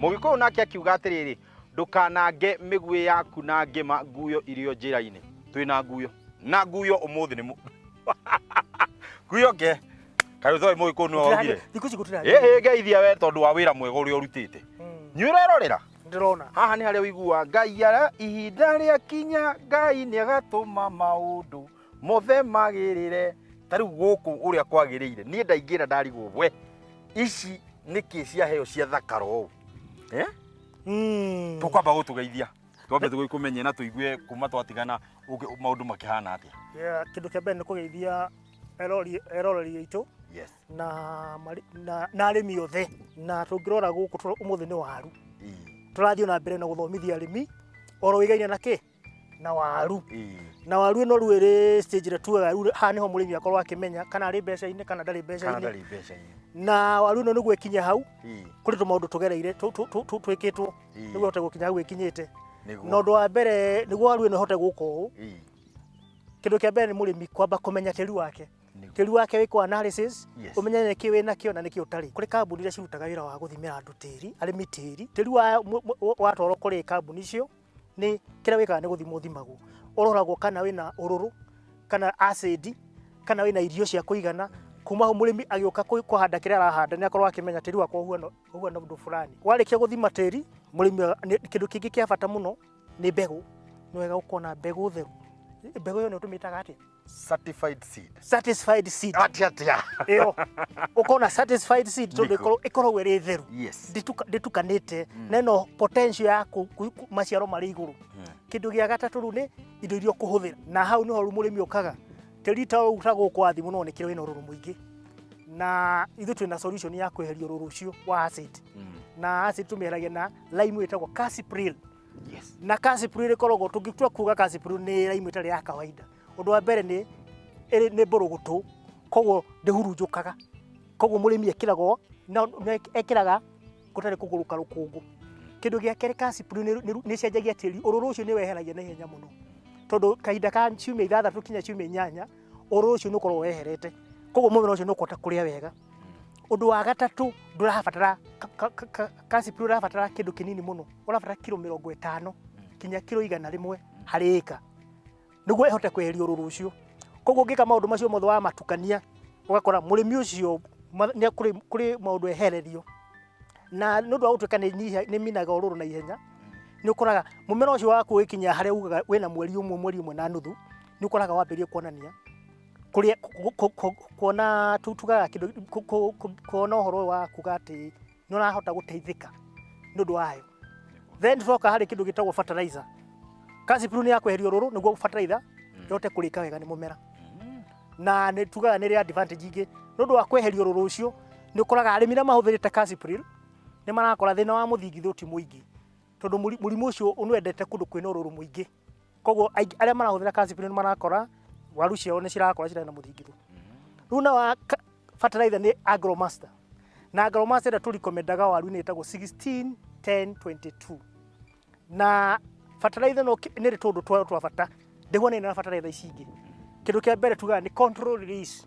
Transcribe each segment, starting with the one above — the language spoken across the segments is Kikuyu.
Mũgĩkũyũ nake akiuga atĩrĩrĩ, ndũkanange mĩguĩ yaku na ngĩma nguyo irio njĩra-inĩ. Twĩna nguyo na nguyo ũmũthĩ nĩ nguyo nge kaĩ ũtoĩ mũgĩkũyũ nĩwe waugire? Thikũ ici gũtirĩ. Ĩhĩ, ngeithia we tondũ wa wĩra mwega ũrĩa ũrutĩte. Nĩ ũrerorera? Ndĩrona. Haha nĩ harĩa ũiguaga Ngai ara ihinda rĩa kinya, Ngai nĩ agatũma maũndũ mothe magĩrĩre. Ta rĩu gũkũ ũrĩa kwagĩrĩire, niĩ ndaingĩra ndarigwo, we, ici nĩkĩ ciaheo cia thakara ũũ, eh? Tũkwamba gũtũgeithia, twambe tũgĩkũmenye na tũigue kuma twatigana maũndũ makĩhana atĩa. Yeah, kĩndũ kĩa mbere nĩ kũgeithia eroreri aitũ na arĩmi othe. Na tũngĩrora gũkũ ũmũthĩ nĩ waru. Tũrathiĩ na mbere na gũthomithia arĩmi oro wĩgaine na kĩ na waru. Na waru ĩno rĩu ĩrĩ stage ĩrĩa tugaga rĩu haha nĩho mũrĩmi akorwo akĩmenya kana arĩ mbeca-inĩ kana ndarĩ kana mbeca-inĩ. Ndarĩ mbeca-inĩ. Na waru ĩno nĩguo ĩkinye hau, kũrĩ tũmaũndũ tũgereire twĩkĩtwo nĩguo ĩhote gũkinya hau ĩkinyĩte. Na ũndũ wa mbere, nĩguo waru ĩno ĩhote gũka ũũ, kĩndũ kĩa mbere nĩ mũrĩmi kwamba kũmenya tĩri wake. Tĩri wake wĩkwo analysis, ũmenye nĩkĩ wĩ nakĩo na nĩkĩ ũtarĩ. Kũrĩ kambuni iria cirutaga wĩra wa gũthimĩra andũ tĩri, arĩmi tĩri. Tĩri watwarwo kũrĩ kambuni icio, nĩ kĩrĩa wĩkaga nĩ gũthimwo ũthimagwo. Ũroragwo kana wĩna ũrũrũ, kana acid, kana wĩna irio cia kũigana. Kuma hau mũrĩmi agĩũka kũhanda kĩrĩa arahanda nĩ akorwo akĩmenya tĩri wakwa ũhuana ũndũ fulani. Warĩkia gũthima tĩri, mũrĩmi kĩndũ kĩngĩ kĩa bata mũno nĩ mbegũ. Nĩ wega gũkorwo na mbegũ theru. Mbegũ ĩyo nĩ tũmĩtaga atĩa? Certified seed. Satisfied seed. Atia atia? Ĩyo ũkona satisfied seed tondũ ĩkoragwo ĩrĩ theru, ndĩtukanĩte na ĩno potential ya maciaro marĩ igũrũ. Kĩndũ gĩa gatatũ rĩu nĩ indo iria ũkũhũthĩra, na hau nĩho rĩu mũrĩmi ũkaga tĩri ta ũũ ta gũkũ wathi mũno nĩ kĩrĩ wĩna ũrũrũ mũingĩ, na ithuĩ twĩna solution ya kweheria ũrũrũ ũcio wa acid. Na acid tũmĩheragia na lime ĩtagwo Calcipril. Na Calcipril ĩkoragwo, tũngĩtua kuga Calcipril nĩ lime ĩtarĩ ya kawaida. Ũndũ wa mbere nĩ ĩrĩ nĩ mbũrũgũtũ, koguo ndĩhurunjũkaga, koguo mũrĩmi ekĩragwo no ekĩraga gũtarĩ kũgũrũka rũkũngũ. Kĩndũ gĩa kerĩ, Calcipril nĩ ĩcenjagia tĩri, ũrũrũ ũcio nĩ weheragia na ihenya mũno, tondũ kahinda ka ciumia 6 kinya ciumia 8 ũrũrũ ũcio nĩ ũkoragwo weherete, koguo mũmera ũcio nĩ ũkũhota kũrĩa wega. Ũndũ wa gatatũ, ndũrabatara Calcipril, ũrabatara kĩndũ kĩnini mũno, ũrabatara kiro 50 kinya kiro 100 harĩ ĩka nĩguo ĩhote kweheria ũrũrũ ũcio. Koguo ũngĩka maũndũ macio mothe wamatukania, ũgakora mũrĩmi ũcio nĩ kũrĩ maũndũ ehererio. Na nĩ ũndũ wa gũtuĩka nĩ ĩminaga ũrũrũ na ihenya, nĩ ũkoraga mũmera ũcio waku ũgĩkinya harĩa ugaga wĩna mweri ũmwe, mweri ũmwe na nuthu, nĩ ũkoraga wambĩrĩria kuonania kũrĩa kuona tugaga kĩndũ kuona ũhoro ũyũ wa kuga atĩ nĩ ũrahota gũteithĩka nĩ ũndũ wayo. Then tũroka harĩ kĩndũ gĩtagwo fertilizer. Calcipril nĩ ya kweheria ũrũrũ nĩguo fertilizer ĩhote kũrĩka wega nĩ mũmera. Na nĩ tugaga nĩ ĩrĩ advantage ingĩ nĩ ũndũ wa kweheria ũrũrũ ũcio. Nĩ ũkoraga arĩmi arĩa mahũthĩrĩte Calcipril nĩ marakora thĩna wa mũthingithũ ti mũingĩ, tondũ mũrimũ ũcio nĩwendete kũndũ kwĩna ũrũrũ mũingĩ. Koguo aingĩ arĩa marahũthĩra Calcipril nĩ marakora waru ciao nĩ cirakora citarĩ na mũthingithũ. Rĩu na wa fertilizer nĩ Agromaster. Na Agromaster ĩrĩa tũrikomendaga waru-inĩ ĩtagwo 16 10 22. Na fertilizer ĩno nĩ ĩrĩ tũũndũ twayo twa bata, ndĩhuanaine na fertilizer ici ingĩ. Kĩndũ kĩa mbere tugaga nĩ control release.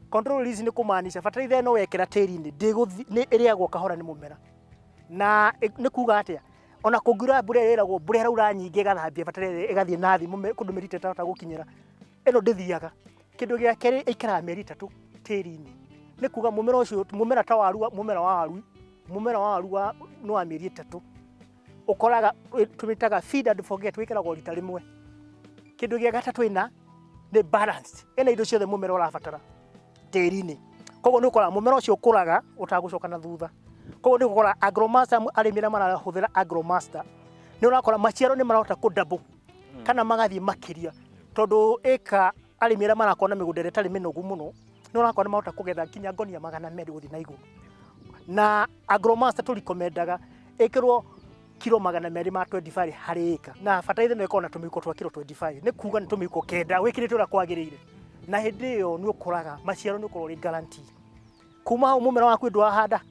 Control release nĩ kũmaanisha fertilizer ĩno wekĩra tĩri-inĩ nĩ ĩrĩagwo kahora nĩ mũmera. Na nĩ kuga atĩa? Ona kũngiura mbura ĩrĩa ĩragwo mbura ĩraura nyingĩ ĩgathambia fertilizer ĩgathiĩ na thĩ kũndũ mĩrita ĩtahota gũkinyĩra, ĩno ndĩthiaga. Kĩndũ gĩa kerĩ, ĩikaraga mĩeri 3 tĩri-inĩ. Nĩ kuga mũmera ũcio, mũmera ta waru, mũmera wa waru, mũmera wa waru wa, nĩ wa mĩeri 3. Ũkoraga tũmĩtaga feed and forget, wĩkĩragwo rita rĩmwe. Kĩndũ gĩa gatatũ ĩna nĩ balanced, ĩna indo ciothe mũmera ũrabatara tĩri-inĩ. Koguo nĩ ũkoraga mũmera ũcio ũkũraga ũtagũcoka na thutha. Koguo nĩ ũgũkora Agromaster, arĩmi arĩa marahũthĩra Agromaster nĩ ũrakora maciaro nĩ marahota kũ double kana magathiĩ makĩria, tondũ ĩka arĩmi arĩa marakorwo na mĩgũnda ĩrĩa ĩtarĩ mĩnogu mũno nĩ ũrakora nĩ marahota kũgetha nginya ngonia 200 gũthiĩ na igũrũ. Na Agromaster tũrikomendaga ĩkĩrwo kiro 225 harĩ ĩka, na fertilizer ĩno ĩkoragwo na tũmĩhuko twa kiro 25, nĩ kuga nĩ tũmĩhuko 9 wĩkĩrĩte ũrĩa kwagĩrĩire, na hĩndĩ ĩyo nĩ ũkoraga maciaro nĩ ũkorwo ũrĩ guarantee. Kuma hau mũmera waku ndwahanda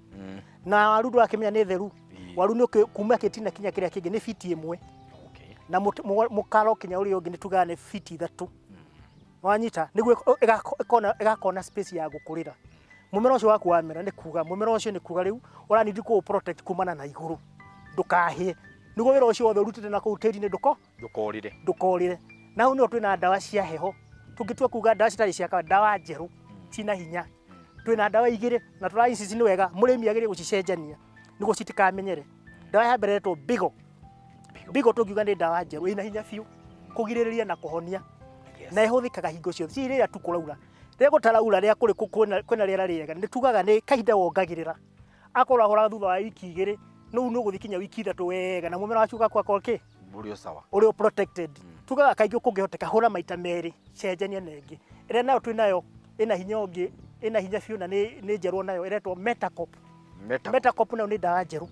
na waru ndũrakĩmenya nĩ theru. Waru nĩ kuma gĩtina kinya kĩrĩa kĩngĩ nĩ fiti 1, na mũkaro kinya ũrĩa ũngĩ nĩ tugaga nĩ fiti 3. Wanyita nĩguo ĩgakorwo na space ya gũkũrĩra. Mũmera ũcio waku wamera, nĩ kuga mũmera ũcio nĩ kuga rĩu ũranidi kũ protect kumana na igũrũ. Ndũkahĩe, nĩguo wĩra ũcio wothe ũrutĩte na kũu tĩri-inĩ ndũkorĩre. Ndũkorĩre. Na hau nĩho twĩna ndawa cia heho. Tũngĩtua kuga ndawa citarĩ cia kawaida, ndawa njerũ cina hinya, twĩna ndawa igĩrĩ na tũra ici nĩ wega mũrĩmi agĩrĩire gũcicenjania nĩguo citikamenyere. Ndawa ya mbere ĩretwo Bigo. Bigo tũngiuga nĩ ndawa njerũ ĩna hinya biũ kũgirĩrĩria na kũhonia, na ĩhũthĩkaga hingo ciothe, ti rĩrĩa tu kũraura. Rĩrĩa gũtaraura, rĩrĩa kũrĩ kwĩna rĩera rĩega, nĩ tugaga nĩ kahinda wongagĩrĩra. Akorwo ũrahũraga thutha wa wiki 2, rĩu nĩ ũgũthiĩ kinya wiki 3 wega, na mũmera waku ũgakorwo kĩ Ũrĩ o sawa. Ũrĩ o protected. Tugaga kaingĩ kũngĩhoteka hũra maita merĩ, cenjania na ĩngĩ. Ĩrĩa nayo twĩ nayo ĩna hinya ũngĩ, ĩna hinya biũ na nĩ njerũ nayo, ĩretwo Metacop. Meta. Metacop nayo nĩ ndawa njerũ,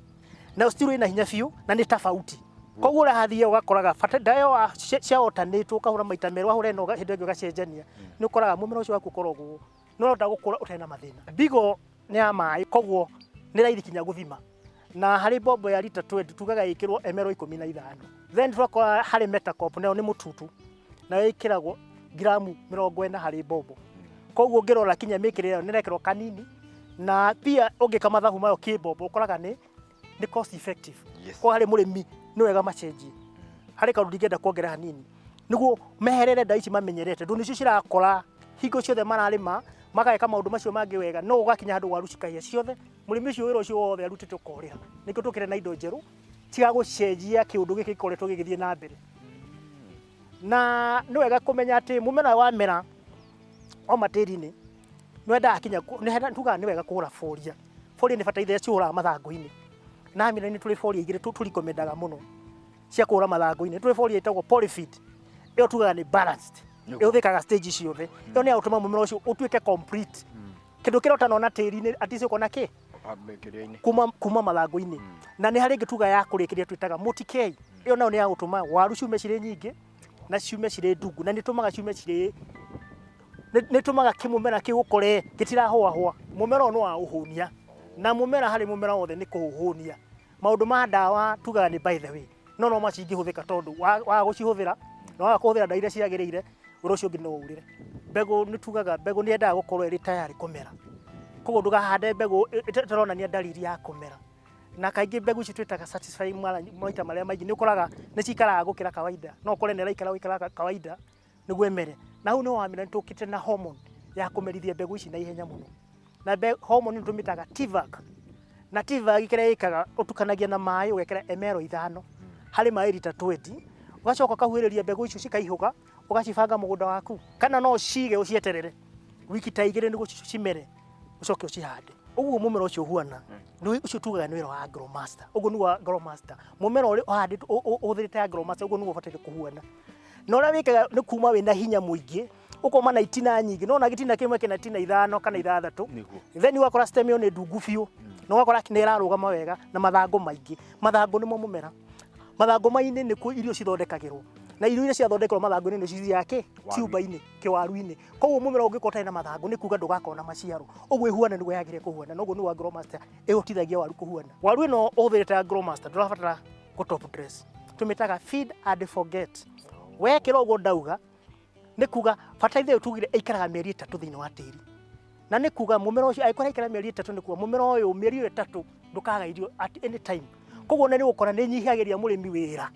nayo still ĩna hinya biũ na nĩ tofauti. Koguo ũrathiĩ ũgakoraga bata ndawa ĩyo cia alternate, ũkahũra maita merĩ, wahũra ĩno hĩndĩ ĩngĩ ũgacenjania, nĩ ũkoraga mũmera ũcio waku ũkoragwo nĩ ũrahota gũkũra ũtarĩ na mathĩna. Bigo nĩ ya maĩ, koguo nĩ raithi kinya gũthima, na harĩ mbombo ya rita 20 tugaga ĩkĩrwo ml 15. Then twakora harĩ Metacop, nayo nĩ mũtutu, nayo ĩkĩragwo ngiramu 40 harĩ mbombo. Koguo ũngĩrora kinya mĩkĩrĩre ĩyo nĩ ĩrekĩrwo kanini, na pia ũngĩka mathabu mayo kĩmbombo ũkoraga nĩ cost effective. Kwa harĩ mũrĩmi nĩ wega macenjie. Harĩ kaũndũ ndingĩenda kuongerera hanini nĩguo meherere ndawa ici mamenyerete, tondũ nĩcio cirakora hingo ciothe mararĩma, mageka maũndũ macio mangĩ wega, no ũgakinya handũ waru cikahĩa ciothe, mũrĩmi ũcio wĩra ũcio wothe arutĩte ũkorĩra. Nĩkĩo tũkĩre na indo njerũ cigagũcenjia kĩũndũ gĩkĩ gĩkoretwo gĩgĩthiĩ na mbere. Na nĩ wega kũmenya atĩ mũmera wamera o matĩri-inĩ nĩ wendaga kinya tugaga nĩ wega kũgũra foliar. Foliar nĩ bataraitha iria cihũraga mathangũ-inĩ, na amina nĩ tũrĩ foliar igĩrĩ tũrikomendaga mũno cia kũhũra mathangũ-inĩ. Tũrĩ foliar ĩtagwo Polyfeed, ĩyo tugaga nĩ balanced, ĩhũthĩkaga stage ciothe. Ĩyo nĩ ya gũtũma mũmera ũcio ũtuĩke complete, kĩndũ kĩrĩa ũtanona tĩri-inĩ at least ũkona kĩ Kĩrĩa-inĩ. Kuma mathangũ-inĩ. Na nĩ harĩ ĩngĩ tuga ya kũrĩkĩria twĩtaga Mũtikei, ĩyo nayo nĩ ya gũtũma waru ciume cirĩ nyingĩ na ciume cirĩ ndungu, na nĩ ĩtũmaga ciume cirĩ nĩ ĩtũmaga kĩmũmera kĩu ũkore gĩtirahũahũa. Mũmera ũyũ nĩ wa ũhũnia, na mũmera harĩ mũmera wothe nĩ kũũhũnia. Maũndũ ma ndawa tugaga nĩ by the way, no macingĩhũthĩka, tondũ waga gũcihũthĩra na waga kũhũthĩra ndawa iria ciagĩrĩire, wĩra ũcio ũngĩ no ũrĩre. Mbegũ nĩ tugaga mbegũ nĩ yendaga gũkorwo ĩrĩ tayari kũmera, koguo ndũkahande mbegũ ĩtaronania dalili ya kũmera. Na kaingĩ mbegũ ici twĩtaga satisfying maita marĩa maingĩ nĩ ũkoraga nĩ cikaraga gũkĩra kawaida. No ũkore nĩ ĩraikara gũikara kawaida nĩguo ĩmere. Na hau nĩho wamera nĩ tũkĩte na hormone ya kũmerithia mbegũ ici na ihenya mũno, na hormone ĩno tũmĩtaga TVAC. Na TVAC kĩrĩa ĩkaga, ũtukanagia na maĩ, ũgekĩra ml 5 harĩ maĩ rita 20, ũgacoka ũkahuhĩrĩria mbegũ icio, cikaihũga, ũgacibanga mũgũnda waku, kana no ũcige ũcieterere wiki ta 2 nĩguo cimere, ũcoke ũcihande. Ũguo mũmera ũcio ũhuana nĩ ũcio tugaga nĩ wĩra wa Agromaster. Ũguo nĩguo Agromaster, mũmera ũrĩa ũhandĩtwo ũhũthĩrĩte Agromaster, ũguo nĩguo ũbataire kũhuana. Na ũrĩa wĩkaga nĩ kuma wĩna hinya mũingĩ, ũkoma na itina nyingĩ, no na gĩtina kĩmwe kĩna itina ithano kana ithathatũ. Then ũgakora stem ĩyo nĩ ndungu biũ, na ũgakora nĩ ĩrarũgama wega na mathangũ maingĩ. Mathangũ nĩmo mũmera. Mathangũ ma-inĩ nĩkuo irio cithondekagĩrwo, na irio iria ciathondekerwo mathangũ-inĩ nĩcio cithiaga kĩ ciumba-inĩ, kĩwaru-inĩ. Koguo mũmera ũngĩkorwo ũtarĩ na mathangũ nĩ kuga ndũgakorwo na maciaro. Ũguo ĩhuana nĩguo yagĩrĩire kũhuana, na ũguo nĩguo Agromaster ĩhotithagia waru kũhuana. Waru ĩno ũhũthĩrĩte Agromaster ndũrabatara gũ top dress, tũmĩtaga feed and forget. Wekĩra ũguo ndauga nĩ kuga bataraitha ĩyo tugire ĩikaraga mĩeri 3 thĩinĩ wa tĩri, na nĩ kuga mũmera ũcio angĩkorwo ĩraikara mĩeri 3, nĩ kuga mũmera ũyũ mĩeri ĩyo 3 ndũkaga irio at any time. Koguo nĩ ũgũkora nĩ ĩnyihagĩria mũrĩmi wĩra,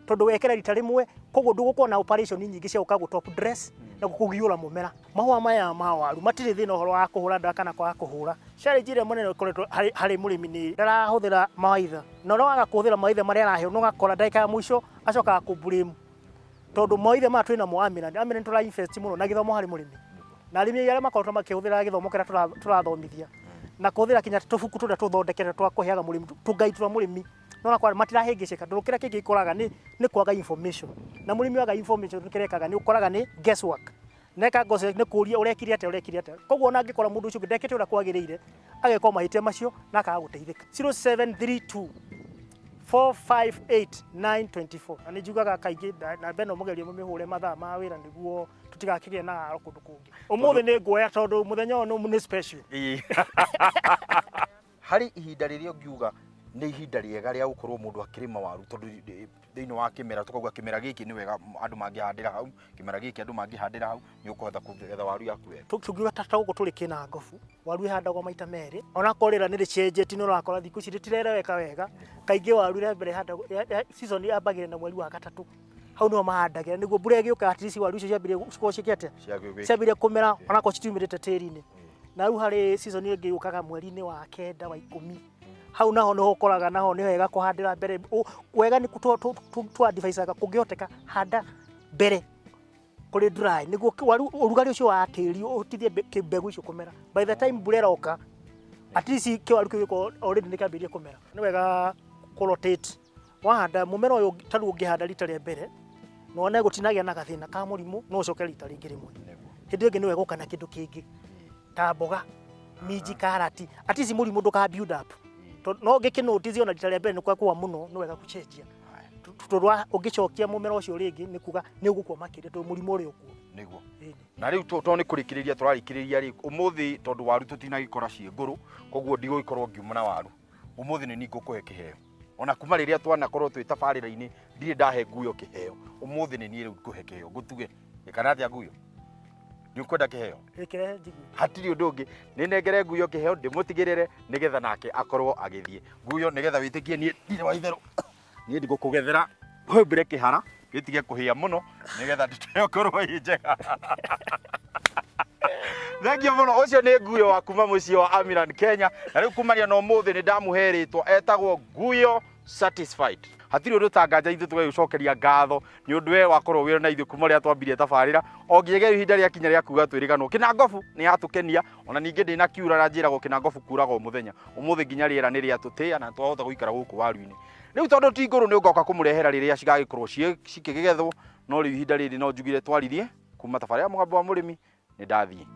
tondũ wekĩra rita rĩmwe, koguo ndũgũkorwo na operation nyingĩ cia gũka gũ top dress na kũgiũra mũmera. Mahũa maya ma waru matirĩ thĩna ũhoro wa kũhũra ndawa kana kwaga kũhũra. Challenge ĩrĩa mũnene ĩkoretwo harĩ mũrĩmi nĩ ndarahũthĩra mawaitha, na ũrĩa waga kũhũthĩra mawaitha marĩa araheo, nĩ ũgakora ndagĩka ya mũico acokaga kũ blame, tondũ mawaitha maya twĩnamo Amina, Amina nĩ tũra invest mũno na gĩthomo harĩ mũrĩmi, na arĩmi arĩa makoretwo makĩhũthĩra gĩthomo kĩrĩa tũrathomithia na kũhũthĩra kinya tũbuku tũrĩa tũthondekete twa kũheaga mũrĩmi tũngai twa mũrĩmi, nona kwa matirahĩngĩcĩka, tondũ kĩrĩa kĩngĩ gĩkoraga nĩ kwaga information. Na mũrĩmi waga information kĩrĩa ekaga nĩ ũkoraga nĩ guesswork, neka guesswork nĩ kũria ũrekire atĩa, ũrekire atĩa. Koguo ona angĩkora mũndũ ũcio ũngĩ ndekĩte ũrĩa kwagĩrĩire, ageka o mahĩtia macio na akaga gũteithĩka. 0732 458 924. Na nĩ njugaga kaingĩ namba ĩno mũgerie mũmĩhũre mathaa ma wĩra nĩguo tũtigakĩgĩe na haro kũndũ kũngĩ. Ũmũthĩ nĩ nguoya tondũ mũthenya ũyũ nĩ special. Harĩ ihinda rĩrĩa ũngiuga nĩ ihinda rĩega rĩa gũkorwo mũndũ akĩrĩma waru, tondũ Thĩinĩ wa kĩmera tũkauga kĩmera gĩkĩ nĩ wega andũ mangĩhandĩra hau, kĩmera gĩkĩ andũ mangĩhandĩra hau, nĩ ũkũhota kũgetha waru yaku wega. Tũngiuga ta gũkũ tũrĩ Kĩnangobu, waru ĩhandagwo maita merĩ, onakorwo rĩera nĩ rĩcenjetie nĩ ũrakora thikũ ici rĩtirereweka wega, kaingĩ waru ĩrĩa mbere ĩhandagwo, season yambagĩrĩria na mweri wa gatatũ, hau nĩho mahandagĩra nĩguo mbura ĩgĩũka at least waru icio ciambĩrĩrie cikorwo ciĩke atĩa, ciambĩrĩrie kũmera onakorwo citiumĩrĩte tĩri-inĩ. Na rĩu harĩ season ĩngĩ yũkaga mweri-inĩ wa kenda wa ikũmi, hau naho nĩho ũkoraga naho nĩ wega kũhandĩra mbere. Wega nĩ tũ advise aga kũngĩhoteka handa mbere kũrĩ dry nĩguo waru ũrugarĩ ũcio wa tĩri ũhotithie mbegũ icio kũmera. By the time mbura ĩroka at least kĩwaru kĩu gĩkorwo already nĩ kĩambĩrĩirie kũmera. Nĩ wega kũ rotate wahanda mũmera ũyũ, ta rĩu ũngĩhanda rita rĩa mbere na wone gũtinagĩa na gathĩna ka mũrimũ, no ũcoke rita rĩngĩ rĩmwe. Hĩndĩ ĩngĩ nĩ wega ũka na kĩndũ kĩngĩ ta mboga, minji, karati, at least mũrimũ ndũka build up. Tondũ no ũngĩkĩ notice ona rita rĩa mbere nĩ kwakũa mũno, nĩ wega gũcenjia tondũ ũngĩcokia mũmera ũcio rĩngĩ nĩ kuga nĩ ũgũkua makĩria tondũ mũrimũ ũrĩ okuo. Nĩguo. Na rĩu tondũ nĩ kũrĩkĩrĩria tũrarĩkĩrĩria rĩ, ũmũthĩ tondũ waru tũtinagĩkora ciĩ ngũrũ, koguo ndigũgĩkorwo ngiuma na waru. Ũmũthĩ nĩ niĩ ngũkũhe kĩheo. Ona kuma rĩrĩa twanakorwo twĩ tabarĩra-inĩ ndirĩ ndahe Nguyo kĩheo. Ũmũthĩ nĩ niĩ rĩu ngũhe kĩheo ngũtuge. Kana atĩa Nguyo? Nĩ ũkwenda kĩheo? Gĩkĩrehe njigue. Hatirĩ ũndũ ũngĩ, nĩ nengere Nguyo kĩheo ndĩmũtigĩrĩre nĩgetha nake akorwo agĩthiĩ. Nguyo nĩgetha wĩtĩkie niĩ ndirĩ wa itherũ, niĩ ndigũkũgethera humbĩre kĩhara gĩtige kũhĩa mũno nĩgetha nduto ĩyo ĩkorwo ĩ njega. Thengiũ mũno, ũcio nĩ Nguyo wa kuma mũciĩ wa Amiran Kenya. Na rĩu kumania na ũmũthĩ nĩ ndamũhe rĩtwa etagwo Nguyo Satisfied. Hatirĩ ũndũ tanganja ithuĩ tũgagĩcokeria ngatho nĩ ũndũ we wakorwo wĩ na ithuĩ kuma rĩrĩa twambirie tabarĩra o nginyagia rĩu ihinda rĩakinya rĩa kuga twĩrĩganwo. Kĩnangobu nĩ yatũkenia, ona ningĩ ndĩnakiura na njĩragwo Kĩnangobu kuraga o mũthenya. Ũmũthĩ nginya rĩera nĩ rĩatũtĩa na twahota gũikara gũkũ waru-inĩ. Rĩu tondũ ti ngũrũ nĩ ũgoka kũmũrehera rĩrĩa cigagĩkorwo cikĩgethwo, no rĩu ihinda rĩrĩ no njugire twaririe kuma tabarĩra ya Mũgambo wa Mũrĩmi, nĩ ndathiĩ.